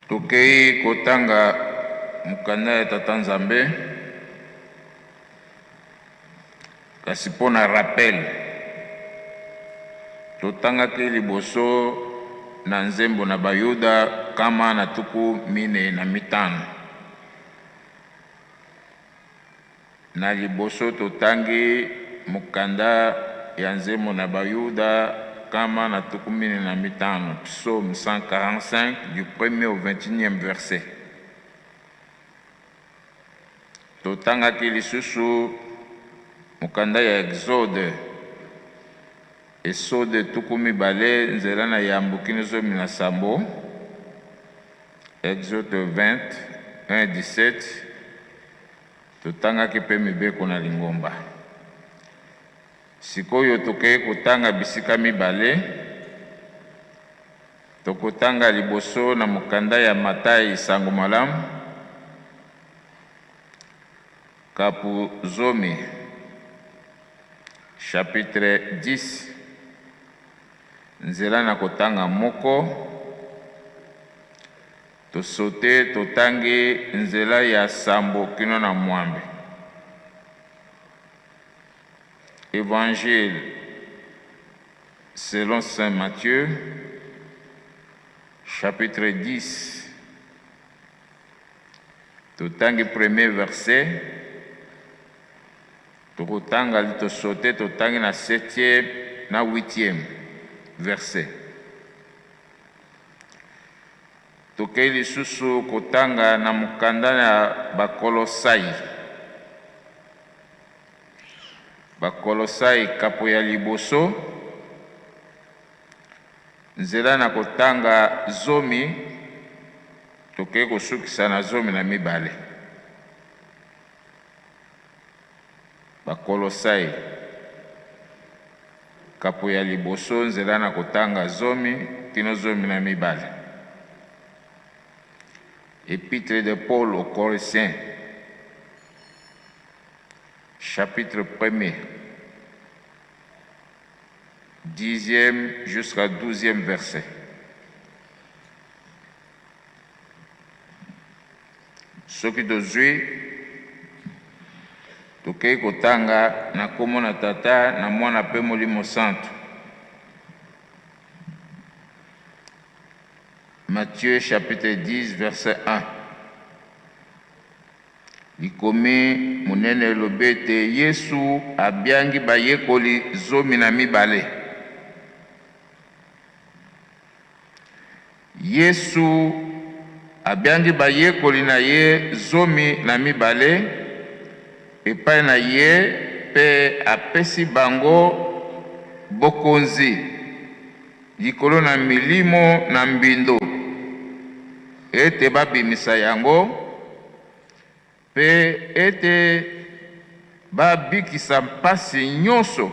Tokei kotanga mokanda ya Tata Nzambe, kasi mpo na rappel, totangaki liboso na nzembo na Bayuda 45. Na liboso totangi mokanda ya nzembo na Bayuda 45, psaume 145 du premier au 21e verset. Totangaki lisusu mokanda ya Exode, Esode 20 nzela na yambo kino 17, Exode 20, 1 17. Totangaki mpe mibeko na lingomba. Sikoyo tokei kotanga bisika mibale. Tokotanga liboso na mokanda ya Matai Sango Malamu, kapu 10, chapitre 10, nzela na kotanga moko. Tosote totangi nzela ya sambo kino na mwambe. Evangile selon saint Matthieu, chapitre 10, totangi premier verset, tokotanga tosote totangi na septième na huitième verset. Tokei lisusu kotanga na mokanda ya Bakolosai. Bakolosai kapo ya liboso, nzela na kotanga 10, tokei kosukisa na 12. Bakolosai kapo ya liboso, nzela na kotanga 10 kino 12. Epitre de Paul aux Corinthiens, chapitre 1er, 10e jusqu'à 12e verset. Soki tozwi, tokei kotanga na nkombo na Tata, na Mwana mpe Molimo Santu. Matthieu chapitre 10 verset 1. Likomi monene elobi ete Yesu abiangi bayekoli 12. Yesu abiangi bayekoli na ye 12 epai na ye mpe apesi bango bokonzi likolo na milimo na mbindo, ete babimisa yango mpe ete babikisa mpasi nyonso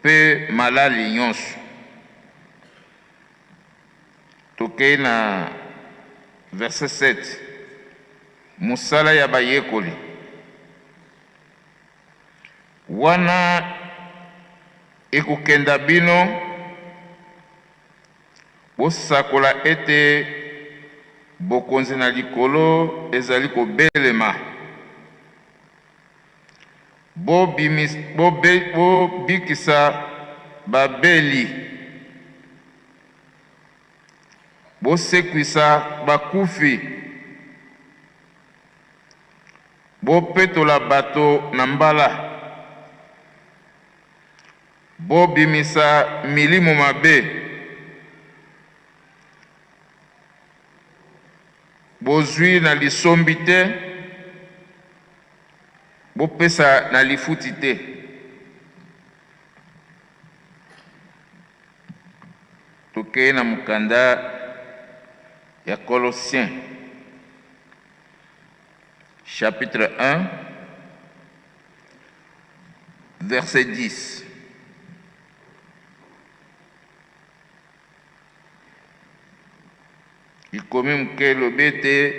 mpe malali nyonso. Tokei na verset 7, mosala ya bayekoli. Wana ekokenda bino, bosakola ete bokonzi na likolo ezali kobelema. Bobikisa babeli, bosekwisa bakufi, bopetola bato na mbala, bobimisa milimo mabe. Bozwi na lisombi te, bopesa na lifuti te. Tokei na mokanda ya Colossiens chapitre 1 verset 10. Likomi moke elobi ete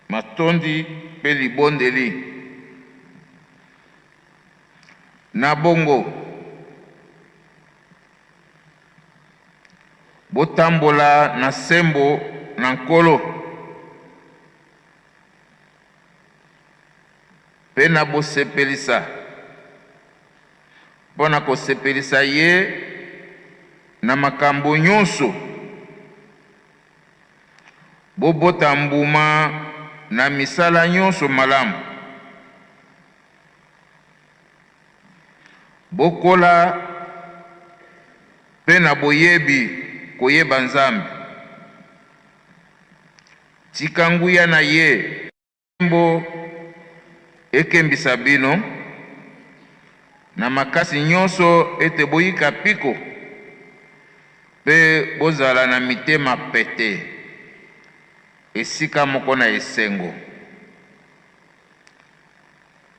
matondi mpe libondeli. Na bongo, botambola na sembo. na Nkolo mpe na bosepelisa, mpo na kosepelisa ye na makambo nyonso. Bobota mbuma na misala nyonso malamu. Bokola mpe na boyebi koyeba Nzambe. Tika nguya na ye nkembo ekembisa bino na makasi nyonso ete boyika mpiko mpe bozala na mitema pete esika moko na esengo.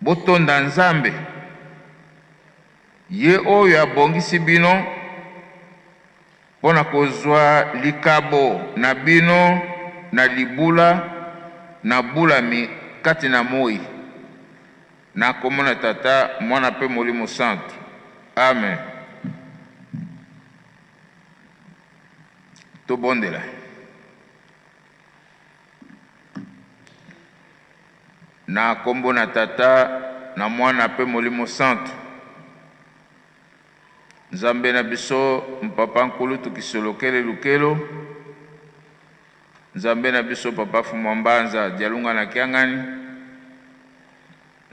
Botonda Nzambe, Ye oyo abongisi bino mpo na kozwa likabo na bino na libula na bulami kati na moi. Na nkombo na Tata, Mwana mpe Molimo Santu. Amen. Tobondela. Na nkombo na Tata, na Mwana mpe Molimo Santu. Nzambe na biso Mpapa Nkulutu Kisolokele Lukelo, Nzambe na biso Papa Fumua Mbanza Dialunga na Kiangani,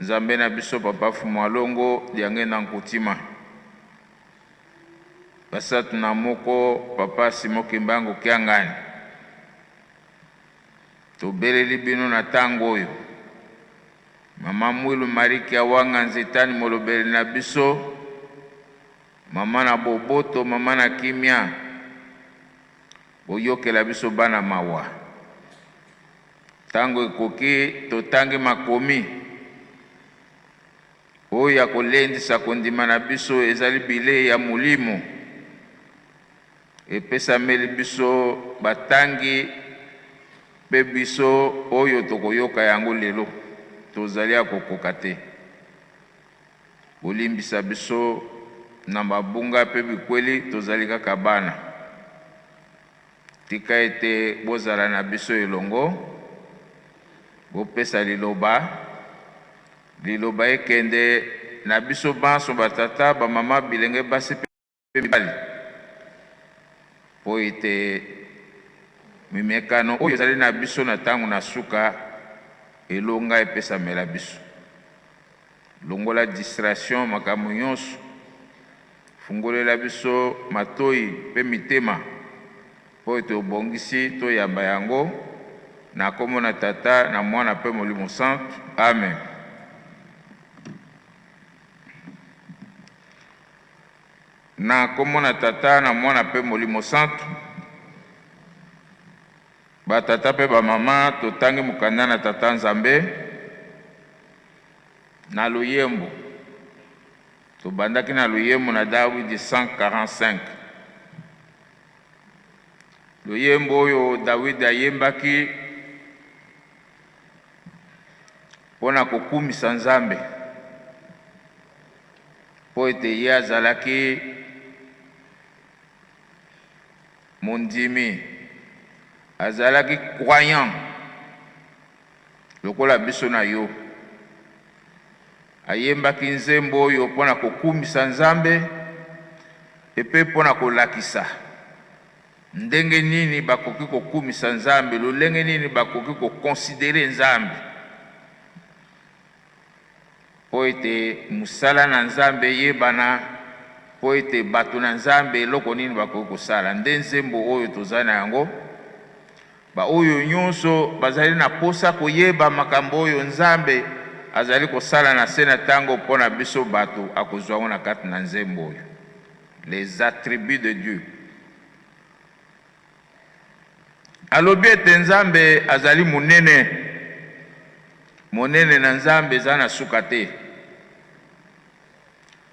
Nzambe na biso Papa Fumua Longo Diangenda Nkutima, Basatu na moko Papa Simon Kimbangu Kiangani, tobeleli bino na tango oyo. Mama Mwilu Marie Kiawanga Nzetani molobeli na biso, mama na boboto, mama na kimia, boyokela biso bana mawa. Tango ekoki totangi makomi oyo ya kolendisa kondima na biso ezali bilei ya molimo Epesameli biso batangi mpe biso oyo tokoyoka yango lelo, tozali ya kokoka te. Bolimbisa biso na mabunga mpe bikweli, tozali kaka bana. Tika ete bozala na biso elongo, bopesa liloba, liloba ekende na biso banso, batata, bamama, bilenge basi mpe mpe mibali, mpo ete mimekano oyo ezali na biso na ntango na suka elonga epesamela biso. Longola distraction, makambo nyonso, fungolela biso matoyi mpe mitema mpo ete obongisi toyamba yango na nkombo na Tata, na Mwana mpe Molimo Santu. Amen. Na nkombo na Tata, na Mwana mpe Molimo Santu. Ba tata mpe ba mama, totangi mokanda na Tata Nzambe na loyembo. Tobandaki na loyembo na Dawidi 145. Loyembo oyo Dawidi ayembaki mpo na kokumisa Nzambe. Mpo ete ye azalaki mondimi, azalaki croyant lokola biso na yo. Ayembaki nzembo oyo mpo na kokumisa Nzambe mpe mpo na kolakisa ndenge nini bakoki kokumisa Nzambe, lolenge nini bakoki ko considerer Nzambe. Mpo ete mosala na Nzambe eyebana, mpo ete bato na Nzambe eloko nini bakoki kosala. Nde nzembo oyo tozali na yango. Baoyo nyonso bazali na mposa koyeba makambo oyo Nzambe azali kosala na se na ntango mpo na biso bato, akozwa yango na kati na nzembo oyo, Les attributs de Dieu. Alobi ete Nzambe azali monene. Monene na Nzambe eza na suka te.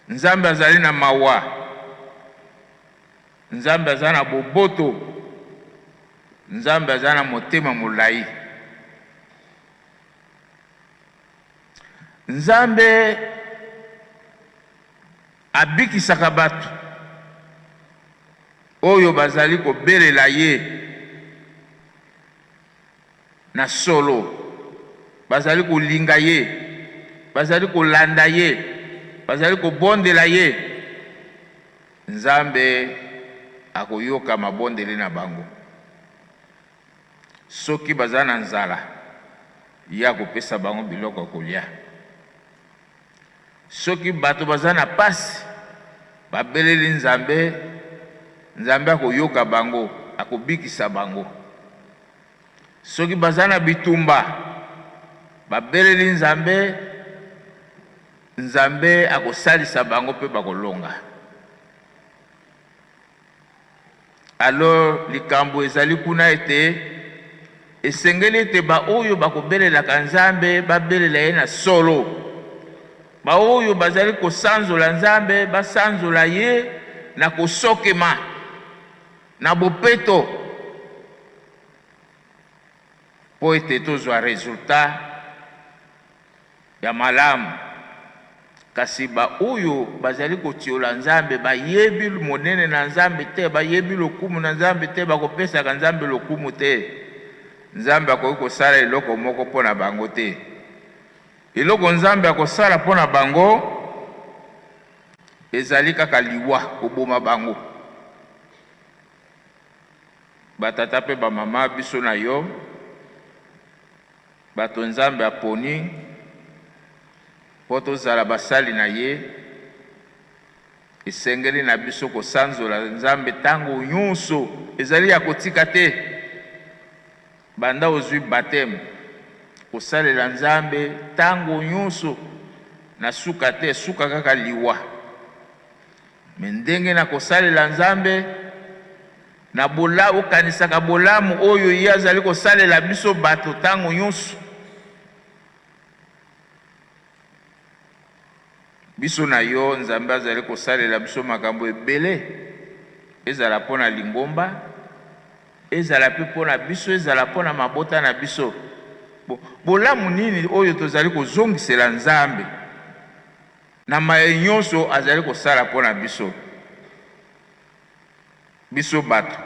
Nzambe azali na mawa. Nzambe aza na boboto. Nzambe aza na motema molai. Nzambe abikisaka bato oyo bazali kobelela ye. Na solo, bazali kolinga ye, bazali kolanda ye, bazali kobondela ye, Nzambe akoyoka mabondeli na bango. Soki baza na nzala, ye akopesa bango biloko ya kolia. Soki bato baza na pasi, babeleli Nzambe, Nzambe akoyoka bango, akobikisa bango. Soki baza na bitumba, babeleli Nzambe, Nzambe akosalisa bango mpe bakolonga. Alors likambo ezali kuna ete esengeli ete baoyo bakobelelaka Nzambe babelela ye na solo. Baoyo bazali kosanzola Nzambe basanzola ye na kosokema, na bopeto, mpo ete tozwa resultat ya malamu. Kasi baoyo bazali kotiola Nzambe, bayebi monene na Nzambe te, bayebi lokumu na Nzambe te, bakopesaka Nzambe lokumu te. Nzambe akoki kosala eloko moko mpo na bango te. Eloko Nzambe akosala mpo na bango ezali kaka liwa, koboma bango. Batata mpe bamama, biso na yo, Bato Nzambe aponi mpo tozala basali na ye, esengeli na biso kosanzola Nzambe ntango nyonso. Ezali ya kotika te. Banda ozwi bateme, kosalela Nzambe ntango nyonso, na suka te, suka kaka liwa. Me ndenge na kosalela Nzambe na bola, okanisaka bolamu oyo ye azali kosalela biso bato ntango nyonso. Biso na yo, Nzambe azali kosalela biso makambo ebele, ezala mpo na lingomba, ezala mpe mpo na biso, ezala mpo na mabota na biso. Bolamu nini oyo tozali kozongisela Nzambe na maye nyonso azali kosala mpo na biso? Biso bato,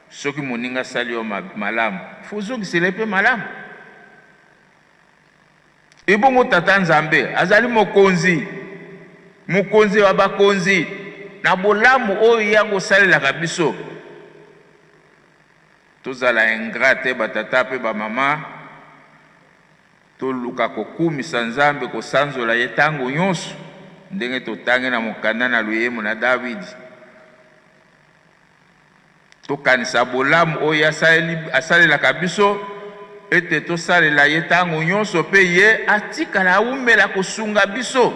soki moninga asali yo malamu, fo ozongisela ye mpe malamu. Ebongo Tata Nzambe azali mokonzi, mokonzi wa bakonzi, na bolamu oyo ye akosalelaka biso. Tozala ingrat te ba tata mpe ba mama, toluka kokumisa Nzambe, kosanzola ye tango nyonso, ndenge totangi na mokanda na Loyembo na Dawidi. Tokanisa bolamu oyo ye asalelaka biso, ete tosalela ye ntango nyonso mpe ye atikala awumela kosunga biso.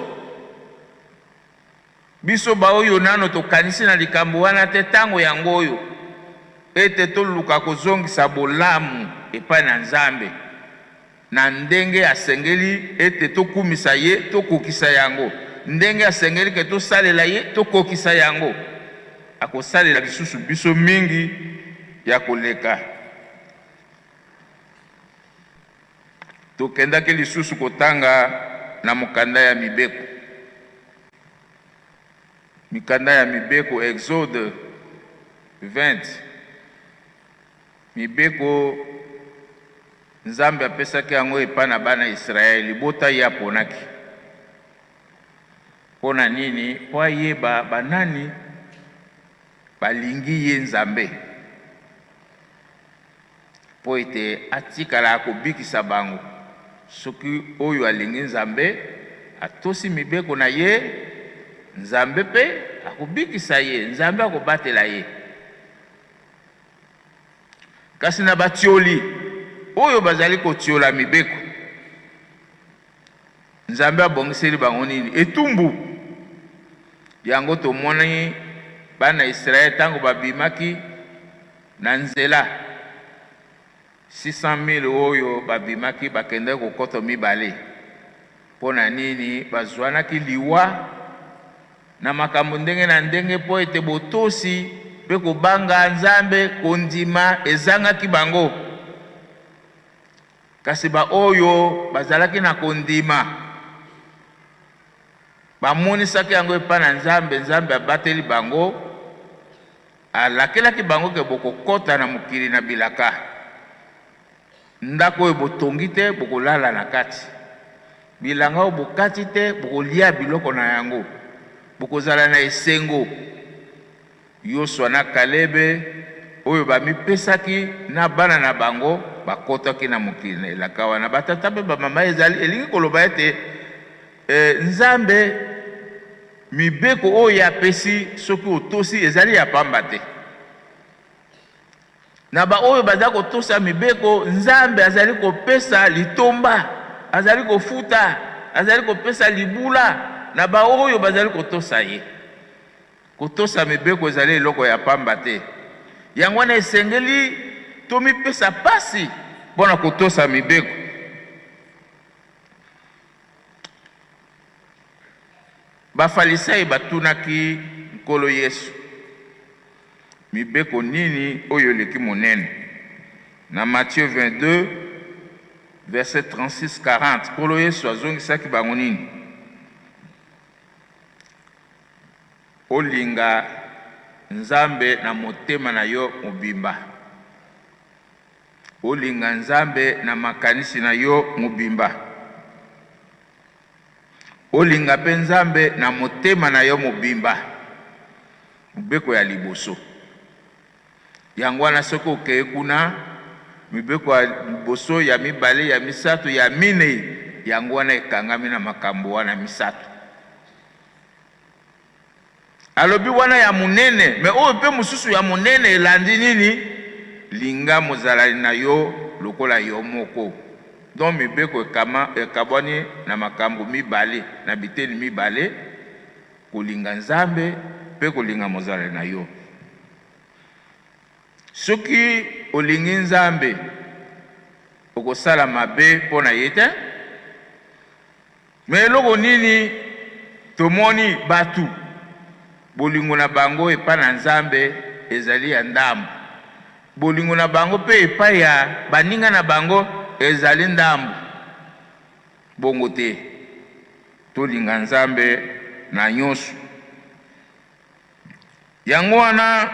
Biso baoyo nano tokanisi na likambo wana te, ntango yango oyo ete toluka kozongisa bolamu epai na Nzambe na ndenge asengeli ete tokumisa ye, tokokisa yango ndenge asengeli ke tosalela ye, tokokisa yango. Akosalela lisusu biso mingi ya koleka. Tokendaki lisusu kotanga na mokanda ya Mibeko. Mikanda ya Mibeko, Exode 20. Mibeko, Nzambe apesaki yango epai na bana Israel, libota ye aponaki. Mpo na nini? Mpo ayeba banani balingi ye Nzambe, mpo ete atikala akobikisa bango. Soki oyo alingi Nzambe atosi mibeko na ye, Nzambe mpe akobikisa ye, Nzambe akobatela ye. Kasi na batioli oyo bazali kotiola mibeko, Nzambe abongiseli bango nini? Etumbu. Yango tomoni bana Israël tango babimaki na nzela, 600.000 oyo babimaki bakendaki kokoto mibale. Mpo na nini? Bazwanaki liwa na makambo ndenge na ndenge mpo ete botosi mpe kobanga Nzambe, kondima ezangaki bango. Kasi baoyo bazalaki na kondima bamonisaki yango epai na Nzambe, Nzambe abateli bango, alakelaki bango ke bokokota na mokili na bilaka. Ndako oyo botongi te, bokolala na kati. Bilanga oyo bokati te, bokolia biloko na yango. Bokozala na esengo. Yosua na Kalebe, oyo bamipesaki na bana na bango, bakotaki na mokili na elaka wana. Batata mpe bamama, ezali elingi koloba ete eh, Nzambe mibeko oyo ye apesi, soki otosi, ezali ya pamba te. Na baoyo baza kotosa mibeko, Nzambe azali kopesa litomba, azali kofuta, azali kopesa libula na baoyo bazali kotosa ye. Kotosa mibeko ezali eloko ya pamba te. Yango wana esengeli tomipesa pasi mpo na kotosa mibeko. Bafalisai batunaki Nkolo Yesu, Mibeko nini oyo eleki monene? Na Matthieu 22, verset 36, 40, Nkolo Yesu azongisaki bango nini? Olinga Nzambe na motema na yo mobimba. Olinga Nzambe na makanisi na yo mobimba. Olinga mpe Nzambe na motema na yo mobimba. Mobeko ya liboso. Yango wana soki okei kuna, mibeko ya liboso, ya mibale, ya misato, ya minei, yango wana ekangami na makambo wana misato. Alobi wana ya monene, mais oyo mpe mosusu ya monene elandi nini? Linga mozalani na yo lokola yo moko. Donc mibeko ekama, ekabwani na makambo mibale, na biteni mibale, kolinga Nzambe mpe kolinga mozalani na yo. Soki olingi Nzambe, okosala mabe mpo na ye te. Mais eloko nini tomoni batu bolingo na bango epa na Nzambe ezali ya ndambu, bolingo na bango pe epai ya baninga na bango ezali ndambu. Bongo te, tolinga Nzambe na nyoso. Yango wana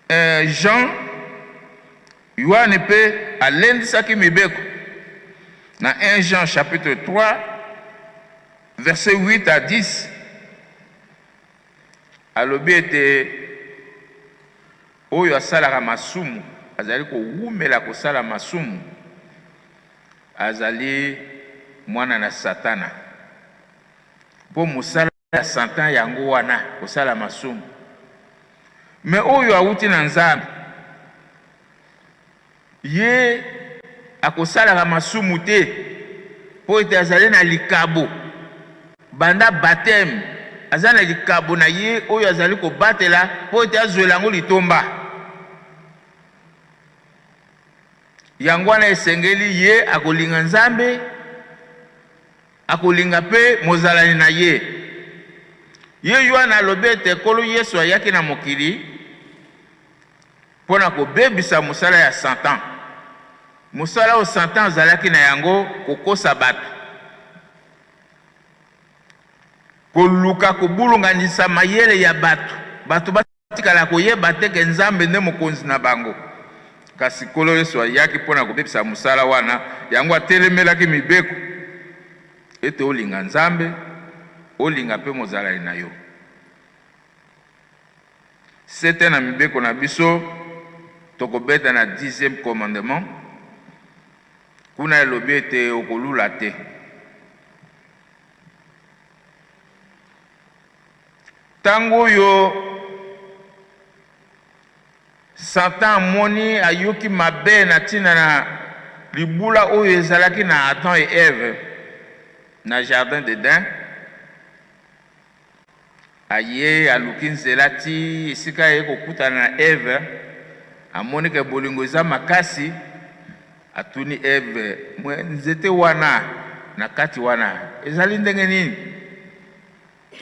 eh, Jean Yoane mpe alendisaki mibeko na 1 Jean chapitre 3 verset 8 à 10, alobi ete oyo asalaka masumu azali kowumela kosala masumu, azali mwana na Satana, mpo mosala ya Satan yango wana kosala masumu. Mais oyo awuti na Nzambe, ye akosalaka masumu te, mpo ete azali na likabo banda bapteme, aza na likabo na ye oyo azali kobatela mpo ete azwela yango litomba. Yango wana esengeli ye akolinga Nzambe, Akolinga mpe mozalani na ye. Ye Yoane alobi ete Nkolo Yesu ayaki na mokili mpo na kobebisa mosala ya Satan. Mosala oyo Satan azalaki na yango, kokosa bato, koluka kobulunganisa mayele ya bato, bato Batikala koyeba te ke Nzambe nde Mokonzi na bango. Kasi Nkolo Yesu ayaki mpo na kobebisa mosala wana, yango atelemelaki mibeko ete olinga Nzambe, olinga mpe mozalani na yo. Sete na mibeko na biso, tokobeta na dixième commandement, kuna elobi ete okolula te. Ntango oyo Satan amoni, ayoki mabe na ntina na libula oyo ezalaki na Adam et Eve na jardin d'Eden, aye aluki nzela ti esika aye kokutana na Eve, amoni ke bolingo eza makasi, atuni Eve, nzete wana na kati wana ezali ndenge nini?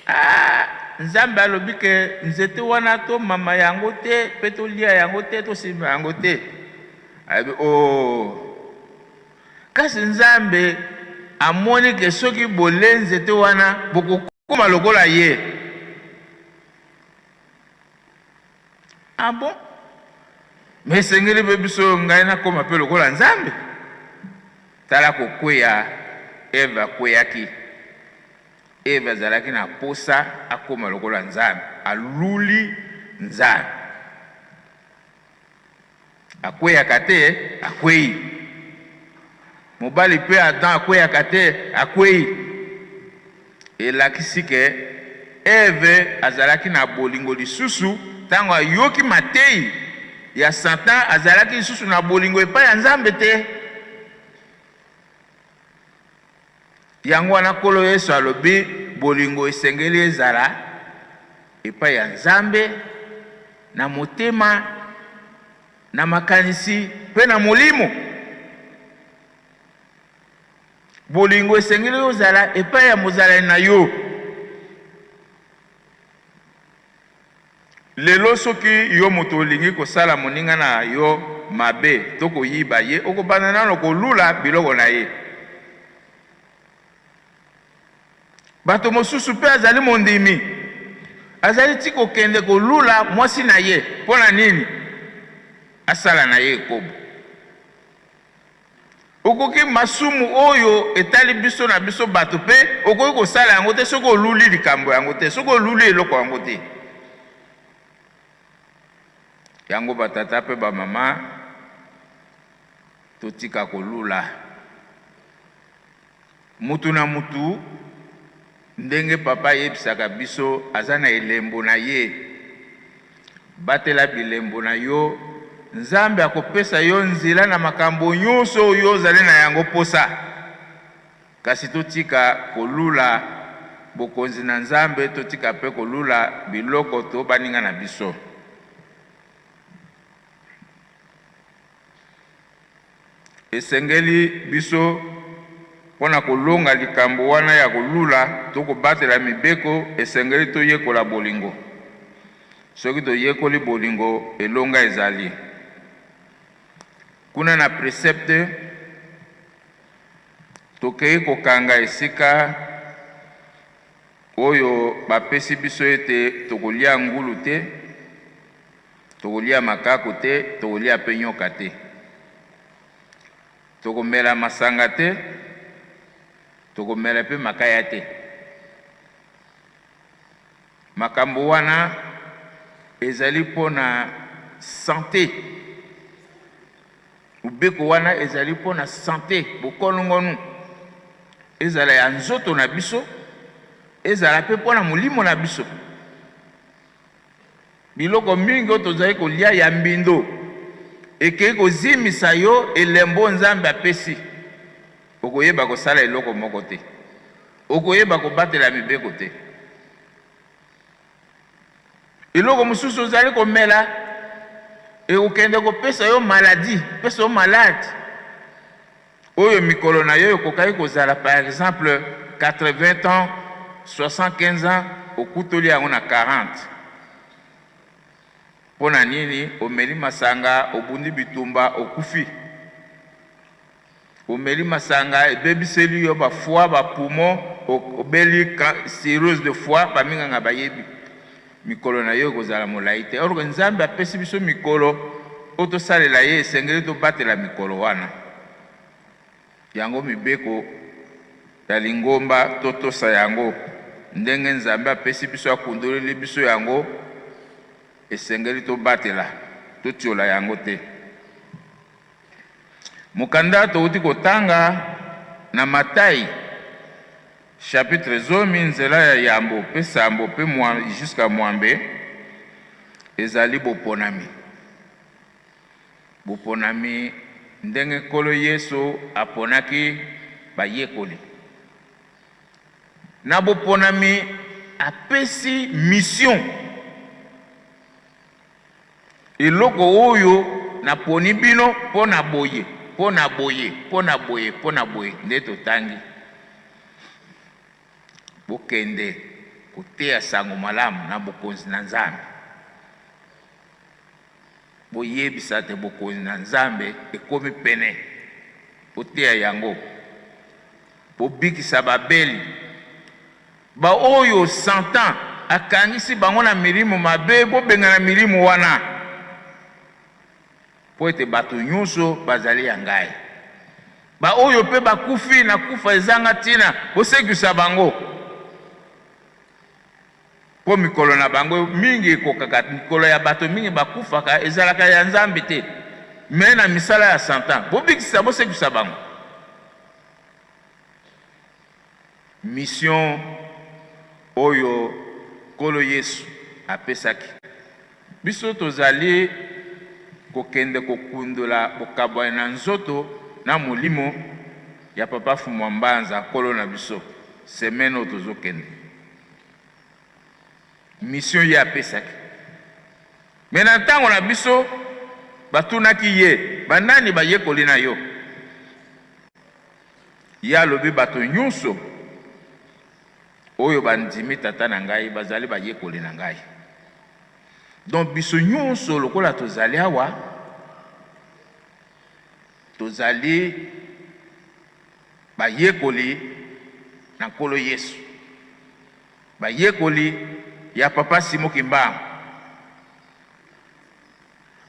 Ah, Nzambe alobi ke nzete wana tomama yango te mpe tolia yango te tosimba yango te. Alobi oh. Kasi Nzambe amoni ke soki bole nzete wana bokokoma lokola ye. Ah bon? Mais esengeli mpe biso ngai nakoma mpe lokola Nzambe. Tala kokweya Eve akweyaki. Eve azalaki na posa akoma lokola Nzambe, aluli Nzambe. Akweyaka te, akweyi. Mobali mpe Adam akweyaka te, akweyi. Elakisi ke Eve azalaki na bolingo lisusu tango ayoki mateyi ya Satan, azalaki lisusu na bolingo epai ya Nzambe te. Yango wana Nkolo Yesu alobi bolingo esengeli ezala epai ya Nzambe na motema, na makanisi mpe na molimo. Bolingo esengeli ozala epai ya mozalani na yo. Lelo soki yo moto olingi kosala moninga na yo mabe to koyiba ye, okobanda nano kolula biloko na ye. Bato mosusu mpe azali mondimi, azali ti kokende kolula mwasi na ye. Mpo na nini? Asala na ye ekobo. Okoki masumu oyo etali biso na biso bato mpe okoki kosala yango te soki oluli likambo yango te, soki oluli eloko yango te. Yango batata mpe bamama totika kolula. Mutu na mutu ndenge papa ayebisaka biso aza na elembo na ye. Batela bilembo na yo, Nzambe akopesa yo nzela na makambo nyonso oyo ozali na yango mposa. Kasi totika kolula bokonzi na Nzambe, totika mpe kolula biloko to baninga na biso. Esengeli biso mpo na kolonga likambo wana ya kolula to kobatela mibeko, esengeli toyekola bolingo. Soki toyekoli bolingo, elonga ezali. Kuna na precepte, tokei kokanga esika oyo bapesi biso ete tokolia ngulu te, Tokolia makaku te, tokolia pe nyoka te. Tokomela masanga te, tokomela pe makaya te. Makambo wana ezali mpo na sante. Mobeko wana ezali mpo na sante, bokolongonu, ezala ya nzoto na biso, ezala pe mpo na molimo na biso. Biloko mingi oyo tozali kolia ya mbindo ekei kozimisa yo elembo oyo Nzambe apesi. Okoyeba kosala eloko moko te. Okoyeba kobatela mibeko te. Eloko mosusu ozali komela ekokende kopesa yo maladie, kopesa yo malade oyo mikolo na yo ekokaki kozala par exemple 80 ans, 75 ans, okutoli yango na 40. Mpo na nini? Omeli masanga, obundi bitumba, okufi. Omeli masanga, ebebiseli yo ba foie, ba poumons, obeli cirrhose de foie, ba minganga bayebi. Mikolo na yo ekozala molayi te. Or que Nzambe apesi biso mikolo oyo tosalela ye, esengeli tobatela mikolo wana. Yango mibeko ya lingomba totosa yango ndenge Nzambe apesi biso, akundoleli biso yango, esengeli tobatela, totiola yango te. Mokanda towuti kotanga na Matai chapitre zomi nzela ya yambo pe sambo pe jusqu'à mwambe ezali boponami. Boponami ndenge Nkolo Yesu aponaki bayekoli. Na boponami apesi mission. Eloko oyo naponi bino mpo na boye, mpo na boye, mpo na boye, mpo na boye, nde totangi. Bokende koteya sango malamu na Bokonzi na Nzambe. Boyebisa te Bokonzi na Nzambe ekomi pene. Boteya yango. Bobikisa babeli. Ba oyo santan akangisi bango na milimo mabe bobengana milimo wana. Mpo ete bato nyonso bazali ya ngai. Baoyo mpe bakufi na kufa ezanga ntina, bosekwisa bango. Mpo mikolo na bango mingi ekokaka, mikolo ya bato mingi bakufaka ezalaka ya Nzambe te, mais na misala ya Santan. Bobikisa, bosekwisa bango. Mission oyo Nkolo Yesu apesaki biso, tozali kokende kokundola bokabwani na nzoto na molimo ya Papa Fumua Mbanza, Nkolo na biso, semaine oyo tozokende. Mission ye apesaki. Mais na ntango na biso, batunaki ye, Banani bayekoli na yo? Ye alobi, Bato nyonso oyo bandimi Tata na ngai bazali bayekoli na ngai. Donc biso nyonso lokola tozali awa, tozali bayekoli na Nkolo Yesu, bayekoli ya Papa Simon Kimbangu.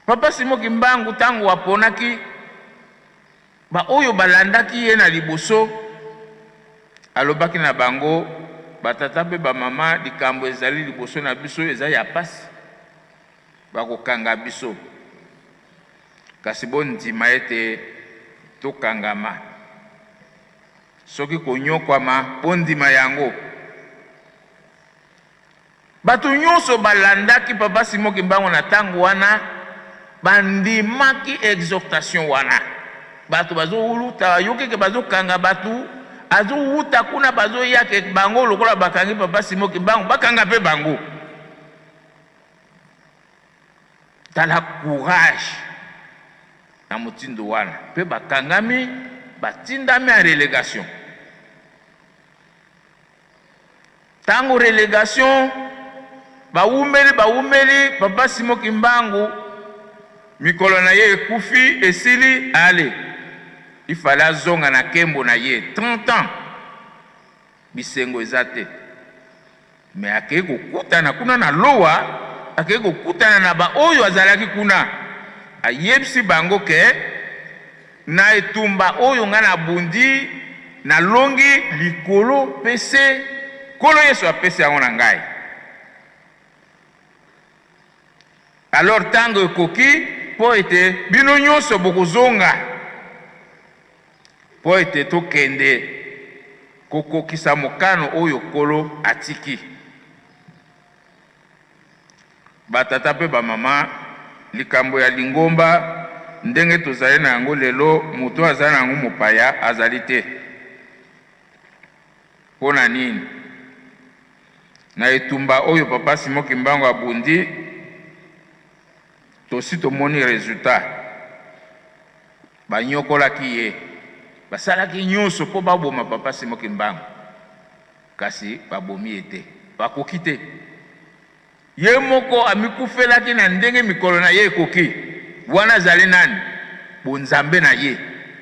Papa Simon Kimbangu ntango aponaki Baoyo balandaki ye na liboso, alobaki na bango, Batata mpe bamama, likambo ezali liboso na biso eza ya pasi, bakokanga biso, kasi bondima ete tokangama. Soki konyokwama, bondima yango. Bato nyonso balandaki Papa Simon Kimbangu na tango wana bandimaki exhortation wana. Bato bazowuta bayoki ke bazokanga bato, azowuta kuna bazoya ke bango lokola bakangi Papa Simon Kimbangu bakanga pe bango. Tala courage na motindo wana pe bakangami batindami en relegation. Tango relegation bawumeli bawumeli papa Simon Kimbangu mikolo na ye ekufi esili alle il fallait azonga na kembo na ye 30 ans bisengo eza te mais akeyi kokutana kuna na lowa akeyi kokutana na ba oyo azalaki kuna ayebisi bango ke Na etumba oyo ngai nabundi, nalongi likolo mpe se, Nkolo Yesu apesi yango na ngai. Alors tango ekoki mpo ete bino nyonso bokozonga, mpo ete tokende kokokisa mokano oyo Nkolo atiki. Ba tata mpe ba mama, likambo ya lingomba ndenge tozali na yango lelo, moto oyo azali na yango mopaya azali te. Mpo na nini? Na etumba oyo Papa Simon Kimbangu abundi, tosi tomoni resultat. Banyokolaki ye, basalaki nyonso mpo baboma Papa Simon Kimbangu. Kasi babomi ye te. Bakoki te. Ye moko amikufelaki na ndenge mikolo na ye ekoki. Wana azali nani? Bonzambe na ye.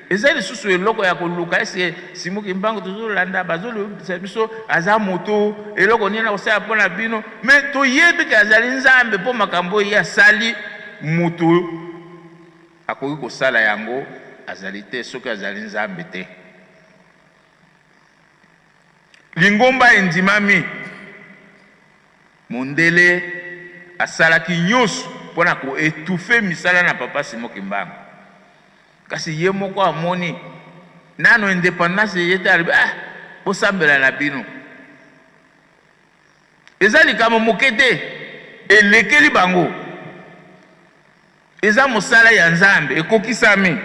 Eza lisusu eloko ya koluka eske Simon Kimbangu tozolanda bazolobisa biso aza moto eloko nini akosala mpo na bino mais toyebi ke azali Nzambe mpo makambo oyo ye asali moto akoki kosala yango azali te soki azali Nzambe te. Lingomba endimami. Mondele asalaki nyoso mpo na ko etouffer misala na Papa Simon Kimbangu. Kasi ye moko amoni nanu independance eye te, alobi ah bosambela na bino. Eza likambo moke te, elekeli bango. Eza mosala ya Nzambe, ekokisami.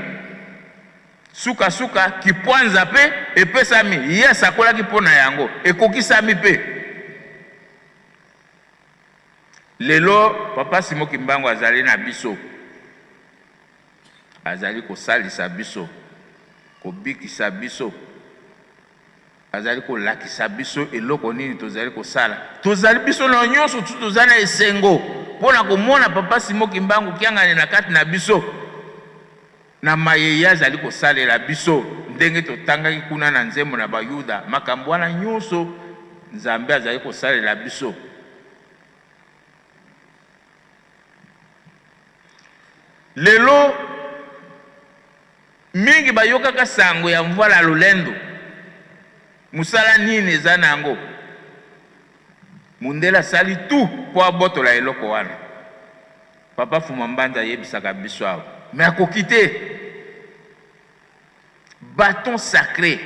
Suka suka, kipwanza pe epesami, ye asakolaki mpo na yango, ekokisami pe. Lelo Papa Simon Kimbangu azali na biso, azali kosalisa biso, kobikisa biso. Azali kolakisa biso eloko nini tozali kosala. Tozali biso na nyonso tu tozali na esengo mpo na komona Papa Simon Kimbangu Kiangani na kati na biso na maye ye azali kosalela biso, ndenge totangaki kuna na nzembo na Bayuda, makambo wana nyonso Nzambe azali kosalela biso. Lelo. Mingi bayokaka sango ya mvuala lolendo. Mosala nini eza na yango? Mundele asali tout po abotola eloko wana. Papa Fuma Mbanza ayebisaka biso awa mais akoki te. Baton sacre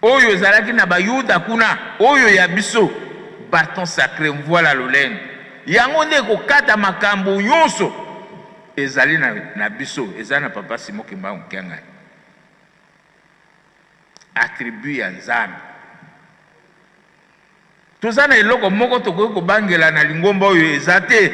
oyo ezalaki na ba Yuda kuna, oyo ya biso baton sacre mvuala lolendo, yango nde ekokata makambo nyonso ezali na, na biso, eza na Papa Simon Kimbangu Kiangani. Attribut ya Nzambe. Toza na eloko moko tokoki kobangela na lingomba oyo eza te.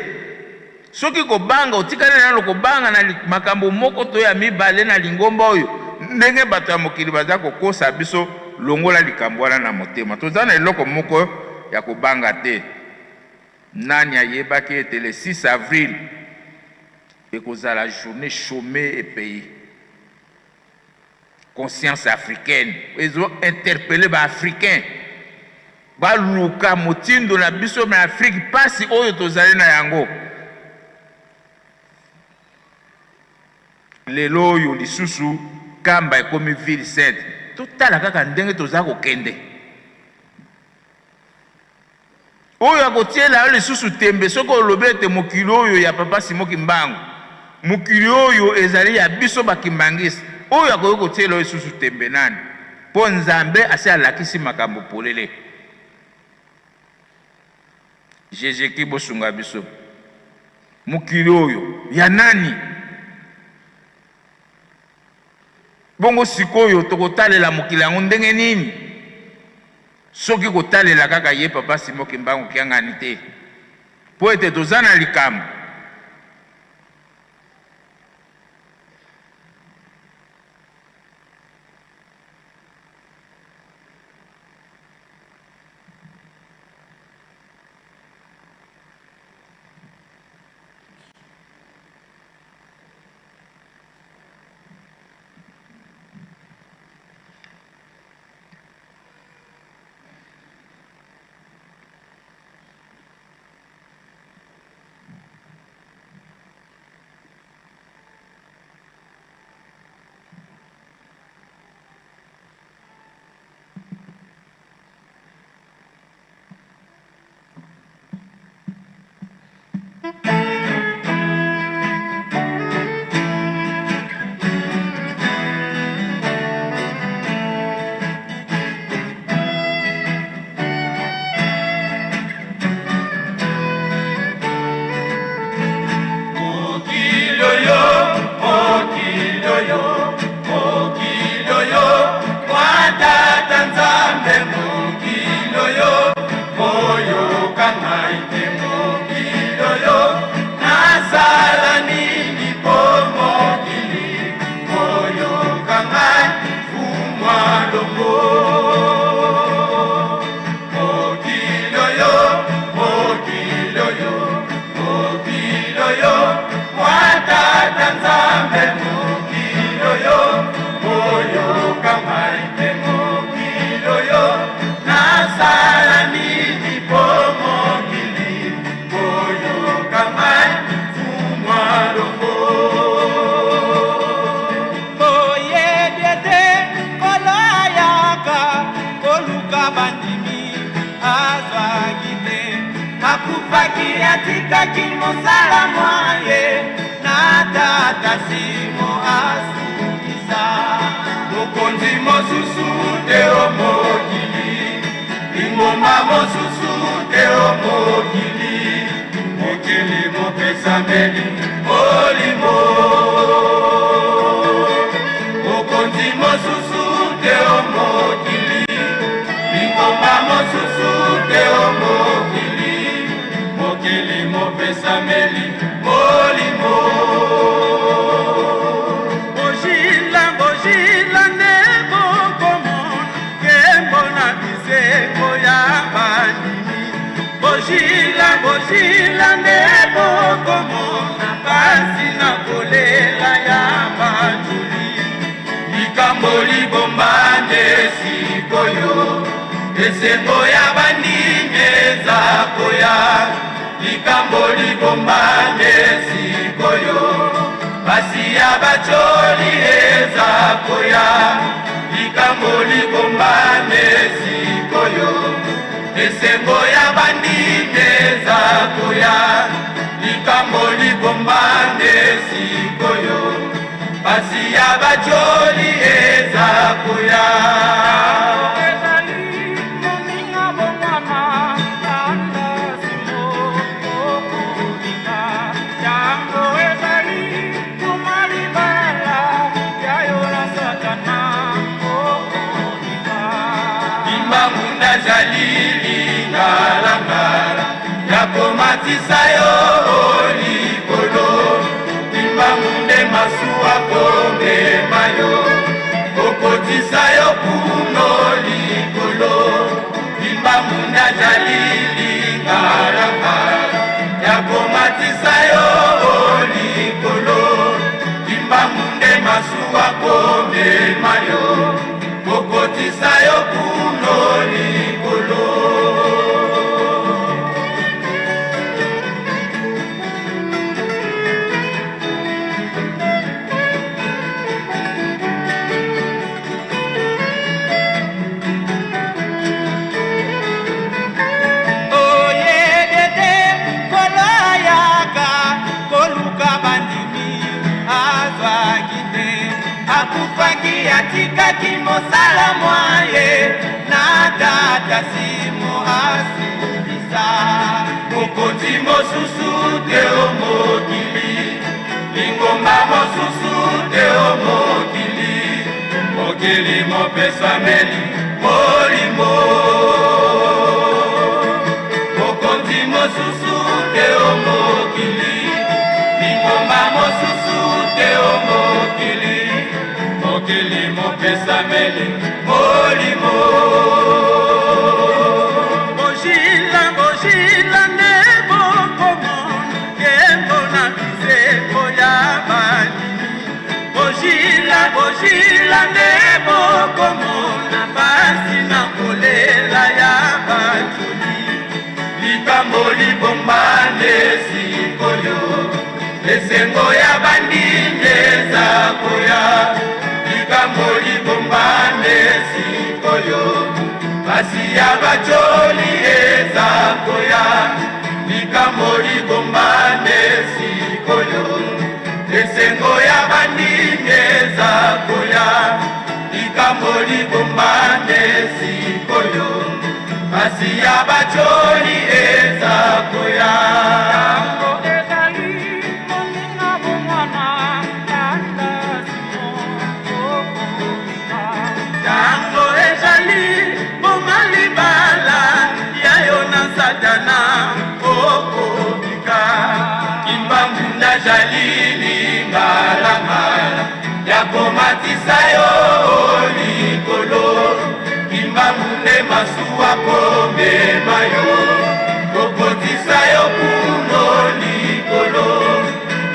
Soki kobanga, otikali nano kobanga na makambo moko to ya mibale na lingomba oyo, ndenge bato ya mokili baza kokosa biso, longola likambo wana na motema. Toza na eloko moko ya kobanga te. Nani ayebaki ete le 6 avril ekozala journee chomee et payee? Conscience africaine ezo interpeller ba africains baluka motindo na biso na Afrique pasi oyo tozali na yango lelo oyo lisusu Kamba ekomi ville sainte totala kaka ndenge toza kokende. Oyo akotiela yo lisusu tembe soki olobi ete mokili oyo ya Papa Simon Kimbangu, mokili oyo ezali ya biso ba Kimbanguiste, oyo akoki kotiela yo lisusu tembe nani? Po Nzambe asi alakisi makambo polele. Jesus-Christ bosunga biso. Mokili oyo ya nani? Bongo sikoyo tokotalela mokili yango ndenge nini? Soki kotalela kaka ye Papa Simon Kimbangu Kiangani te, mpo ete toza na likambo. Mokili oyo, mokili oyo, mokili oyo, mwa tata Nzambe, mokili oyo, boyoka ngai te, mokili oyo, nasala nini mpo mokili, boyoka ngai, fumwa longo. Mokili oyo, mokili oyo, mokili oyo, mwa tata Nzambe, mokili oyo, boyoka ngai te, mokili oyo, nasala nini mpo mokili, boyoka ngai, fumwa longo. Boyebi ete Nkolo ayaka koluka bandimi, azwaki te, akufaki, atikaki mosala mwa ye na tata Simo asukisa. Mokonzi mosusu te o mokili, lingomba mosusu te o mokili, mokili mopesameli molimo. Mokonzi mosusu te o mokili, lingomba mosusu te o mokili, mokili mopesameli molimo. Bojila, bojila nde bokomona nkembo na bisengo ya bandimi. Bojila, bojila nde bokomona pasi na kolela ya bajuli. Likambo libombane sikoyo, esengo ya bandimi eza koya. Likambo libombane sikoyo, pasi ya ba bacoli eza koya, likambo libombami sikoyo. Esengo ya bandimi eza koya, likambo libombami sikoyo. Pasi ya bacoli eza koya. Kimbangu nazali lingalangala ya komatisa yo likolo. Kimbangu nde masuwa komema yo, kokotisa yo kuno likolo. Kimbangu nazali lingalangala ya komatisa yo likolo. Kimbangu nde masuwa komema yo, kokotisa yo kuno likolo. Oyebete nkolo ayaka koluka bandimi, azwaki te, akufaki, atikaki mosala mwa ye na tata Simo asukisa. Mokonzi mosusu te o mokili, lingomba mosusu te o mokili, mokili mopesameli molimo. Mokonzi mosusu te o mokili, lingomba mosusu te o mokili, mokili mopesameli molimo. Bojila, bojila nde bokomona nkembo na bisengo ya bandimi. Bojila, bojila nde bokomona pasi na kolela ya bacoli. Likambo libombane sikoyo, esengo ya bandimi eza koya. Likambo libombane sikoyo, pasi ya bacoli eza koya. Likambo libombane sikoyo, esengo ya bandimi eza koya. Likambo libombane sikoyo, pasi ya bacoli eza koya. Yango ezali moninga bomwana landa Simo okobika. Yango ezali boma libala ya yo na Satana okobika. Kimbangu nazali lingalangala ya komatisa yo likolo. Kimbangu nde masuwa komema yo, kokotisa yo kuno likolo.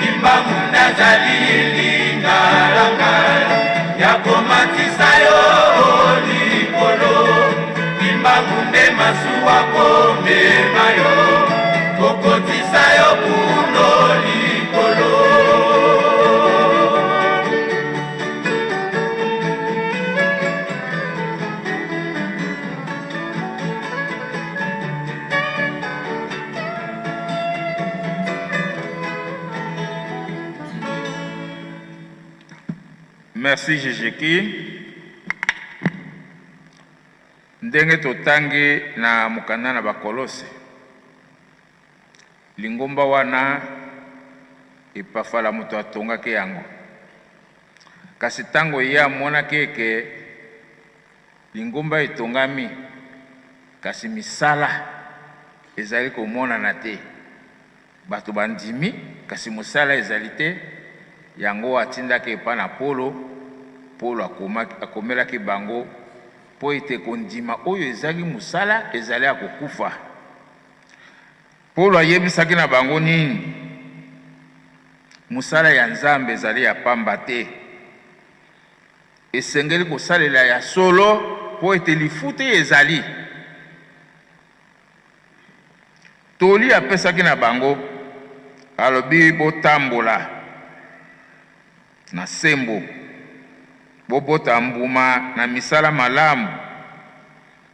Kimbangu nazali lingalangala ya komatisa yo likolo. Kimbangu nde masuwa komema yo, kokotisa yo kuno likolo. Merci Jejeki. Ndenge totangi na mokanda na Bakolose, lingomba wana Epafala moto atongaki yango. Kasi ntango ye amonaki eke lingomba etongami, kasi misala ezali komonana te, bato bandimi, kasi mosala ezali te, yango atindaki epai na Polo. Polo akomelaki bango mpo ete kondima oyo ezangi mosala ezali ya kokufa. Polo ayebisaki na bango nini? Mosala ya Nzambe ezali ya pamba te. Esengeli kosalela ya solo mpo ete lifuti ezali. Toli apesaki na bango, alobi, Botambola. Na sembo, bobota mbuma na misala malamu,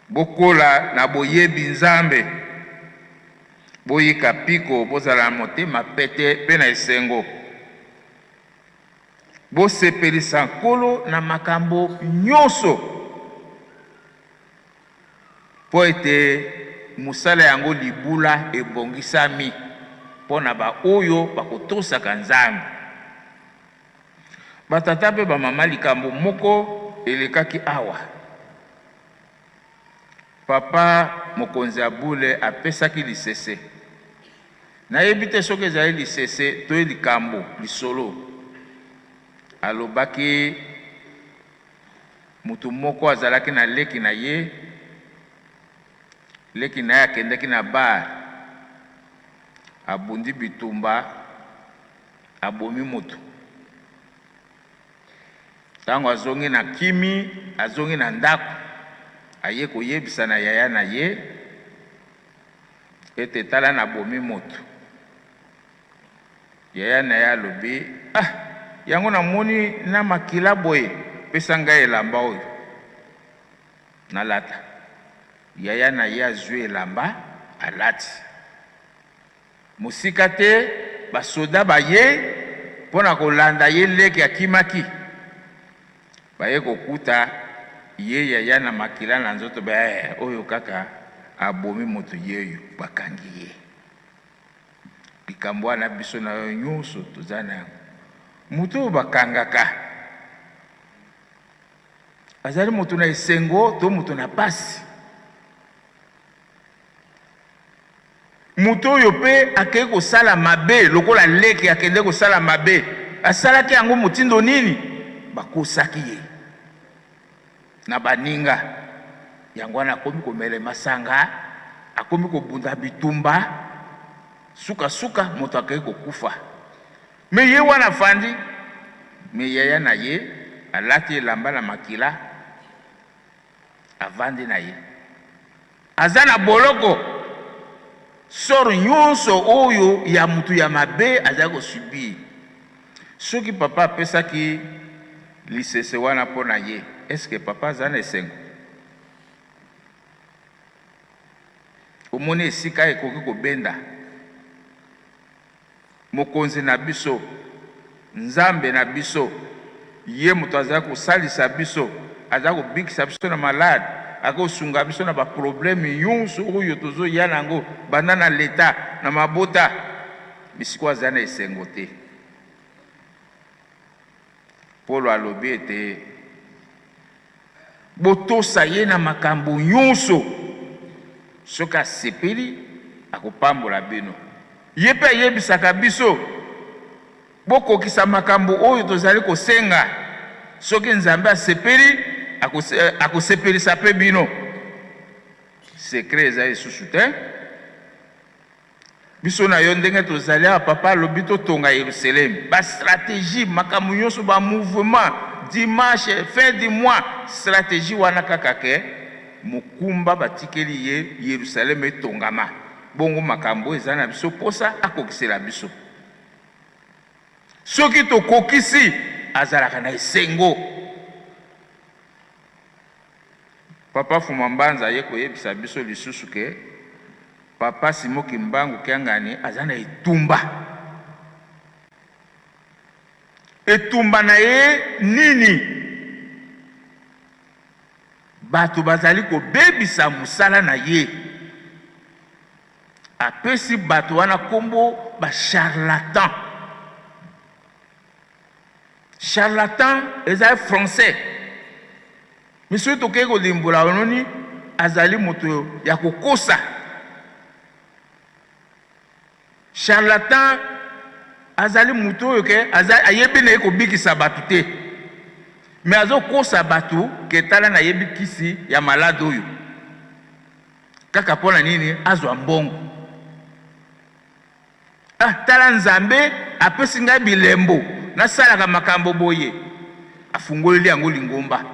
bokola na boyebi Nzambe, boyika mpiko, bozala na motema pete mpe na esengo. Bosepelisa Nkolo na makambo nyonso, mpo ete mosala yango libula ebongisami mpo na baoyo bakotosaka Nzambe. Batata mpe bamama, likambo moko elekaki awa. Papa mokonzi ya bule apesaki lisese. Nayebi te soki ezali lisese to likambo, lisolo. Alobaki moto moko azalaki na leki na ye, leki na ye akendaki na bar, abundi bitumba, abomi moto. Tango azongi na kimi, azongi na ndako, aye koyebisa na yaya na ye ete tala nabomi moto. Yaya na ye alobi, ah, yango namoni na makila boye, pesa ngai elamba oyo nalata. Yaya na ye azwi elamba alati. Mosika te, basoda baye mpo na kolanda ye leki akimaki. Baye kokuta ye yaya na makila na nzoto ba eh, oyo kaka abomi moto yeyo, bakangi ye. Likambo wana biso na yo nyonso toza na yango. Moto oyo bakangaka azali moto na esengo to moto na pasi? Moto oyo mpe akei kosala mabe lokola leki akende kosala mabe, asalaki yango motindo nini? Bakosaki ye na baninga, yango wana akomi komela masanga, akomi kobunda bitumba, sukasuka moto akei kokufa. Me ye wana afandi, me yaya na ye alati elamba na makila, avandi na ye. Aza na boloko sort nyonso oyo ya mutu ya mabe azali ko subir. Soki papa apesaki lisese wana mpo na ye, est ce que papa aza na esengo? Omoni esika ekoki kobenda? Mokonzi na biso, Nzambe na biso, ye moto azali kosalisa biso, azali kobikisa biso na malade, azali kosunga biso na ba problème nyonso oyo tozoya na yango banda na leta, na mabota, mais sikoyo azali na esengo te. Polo alobi ete Botosa ye na makambo nyonso. Soki asepeli, akopambola bino. Ye mpe ayebisaka biso, Bokokisa makambo oyo tozali kosenga. Soki Nzambe asepeli, akosepelisa mpe bino. Secret eza lisusu te. Biso na yo ndenge tozali awa papa alobi totonga Yerusalem ba strategie makambo nyonso ba mouvement dimanche fin du mois strategie wana kaka ke mokumba batikeli ye Yerusalem etongama bongo makambo eza na biso posa akokisela biso soki tokokisi azalaka na esengo. Papa Fuma Mbanza aye koyebisa biso lisusu ke Papa Simon Kimbangu Kiangani aza na etumba. Etumba na ye nini? Bato bazali kobebisa mosala na ye. Apesi bato wana kombo ba charlatans. Charlatan ezali français. Mais soki tokei kolimbola ononi azali moto ya kokosa. Charlatan azali moto oyo ke ayebi na ye kobikisa bato te. Mais azokosa bato ke tala nayebi kisi ya malade oyo. Kaka mpo na nini azwa mbongo. Ah tala Nzambe apesi ngai bilembo nasalaka makambo boye. Afungoleli yango lingomba.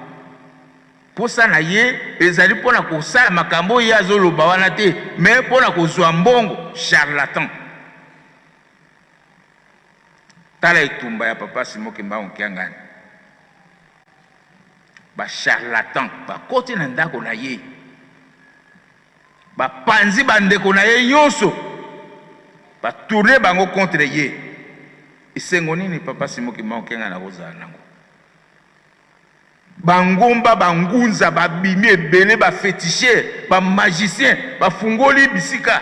Posa na ye ezali mpo na kosala makambo oyo ye azoloba wana te, mais mpo na kozwa mbongo. Charlatan. Tala etumba ya papa Simon Kimbangu Kiangani. Ba charlatans bakoti na ndako na ye, bapanzi bandeko na ye nyonso, ba tourner bango contre ye. Esengo nini papa Simon Kimbangu Kiangani akozala nango? Bangomba, bangunza babimi ebele, ba feticheurs, ba magiciens bafungoli bisika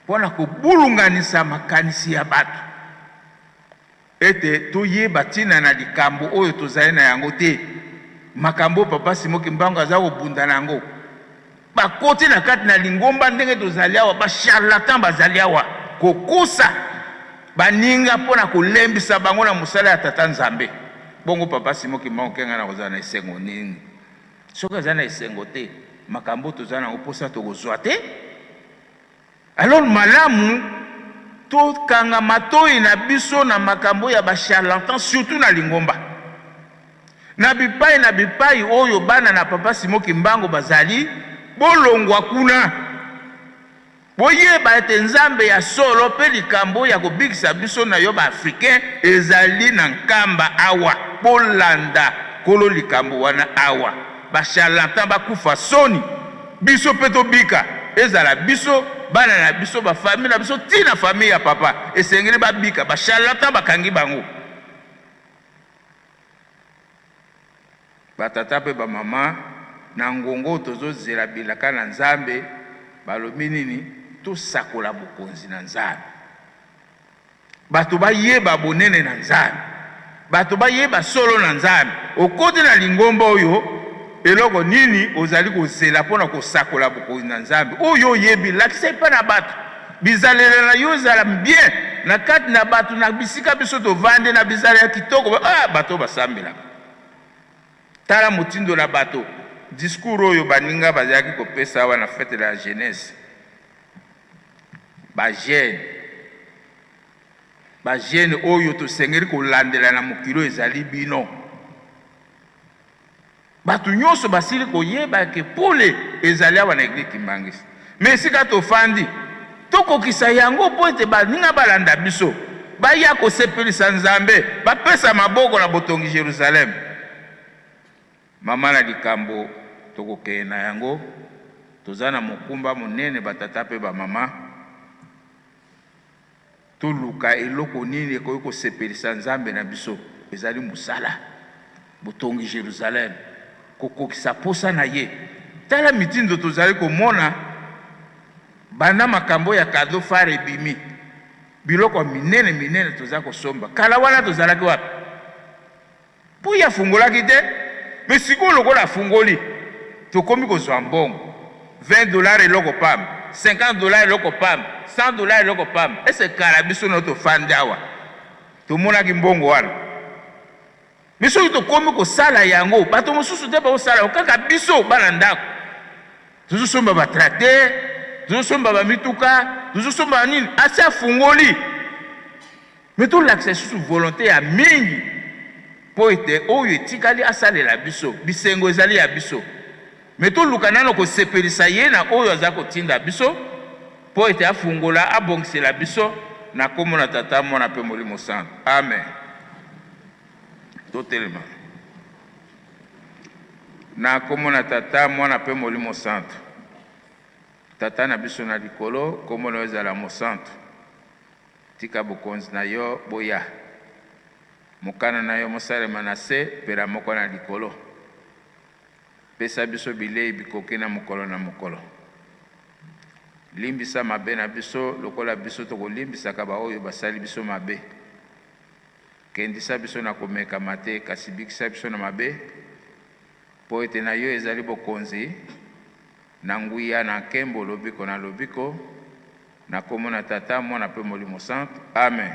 mpo na kobulunganisa makanisi ya bato ete toyeba ntina na likambo oyo tozali na yango te, makambo oyo Papa Simon Kimbangu aza kobunda na yango. Bakoti na kati na lingomba ndenge tozali awa, ba charlatans bazali awa kokosa baninga mpo na kolembisa bango na mosala ya Tata Nzambe. Bongo Papa Simon Kimbangu Kiangani akozala na esengo nini? Soki aza na esengo te, makambo oyo toza na yango mposa tokozwa te. Alors malamu tokanga matoyi na biso na makambo ya ba charlatans surtout na lingomba. Na bipai na bipai oyo bana na Papa Simon Kimbangu bazali, bolongwa kuna. Boyeba ete Nzambe ya solo pe likambo ya kobikisa biso na yo ba Africains ezali na Nkamba awa. Bolanda kolo likambo wana awa. Ba charlatans bakufa soni. Biso pe tobika. Ezala biso, bana na biso, ba famille na biso ti na famille ya papa esengeli babika. Ba charlatans bakangi bango. Ba tata pe ba mama na ngonga oyo tozo zela bilaka na Nzambe balobi nini? Tosakola bokonzi na Nzambe. Bato bayeba bonene na Nzambe. Bato bayeba solo na Nzambe. Okoti na lingomba oyo, eloko nini ozali kozela mpo na kosakola bokonzi na Nzambe? Oyo oyebi, lakisa epai na bato. Bizalela na yo ezala bien na kati na bato, na bisika biso tovandi, na bizalela ya kitoko. Ah, bato oyo basambelaka. Tala motindo na bato. Discours oyo baninga bazalaki kopesa awa na fete de la jeunesse. Ba jeunes, ba jeunes oyo tosengeli kolandela na mokili oyo ezali bino. Bato nyonso basili koyeba ke pole ezali awa na eglise Kimbanguiste. Mais esika tofandi, tokokisa yango mpo ete baninga balanda biso, baya kosepelisa Nzambe, bapesa maboko na botongi Jerusalem. Mama na likambo tokokende na yango, toza na mokumba monene ba tata mpe ba mama. Toluka eloko nini ekoki kosepelisa Nzambe na biso. Ezali mosala, botongi Jerusalem, kokokisa posa na ye. Tala mitindo tozali komona banda makambo ya cadeau phare ebimi, biloko ya minene minene toza kosomba. Kala wana tozalaki wapi? Po ye afungolaki te, mais sikoyo lokola afungoli, tokomi kozua mbongo. 20 dollars eloko pamba, 50 dollars eloko pamba, 100 dollars eloko pamba. Est ce que kala biso na yo tofandi awa tomonaki mbongo wana? Mais soki tokomi kosala yango, bato mosusu te bakosala yango, kaka biso bana ndako tozosomba ba tracteur, tozosomba ba mituka, tozosomba ba nini, asi afungoli. Mais tolakisa lisusu volonte ya mingi mpo ete oyo etikali asalela biso. Bisengo ezali ya biso. Mais toluka nano kosepelisa ye na oyo aza kotinda biso mpo ete afungola, abongisela biso na kombo na Tata, Mwana mpe Molimo Santu. Amen. Totelema. Na kombo na Tata, Mwana mpe Molimo Santu. Tata na biso na likolo, kombo na yo ezala mosantu. Tika bokonzi na yo boya. Mokano na yo mosalema na se pelamoko na likolo. Pesa biso bilei bikoki na mokolo na mokolo. Limbisa mabe na biso lokola biso tokolimbisaka baoyo basali biso mabe. Kendisa biso na komekama te, kasi bikisa biso na mabe, mpo ete na yo ezali bokonzi, na nguya, na nkembo, lobiko na lobiko. Na kombo na Tata, Mwana pe Molimo Santu. Amen.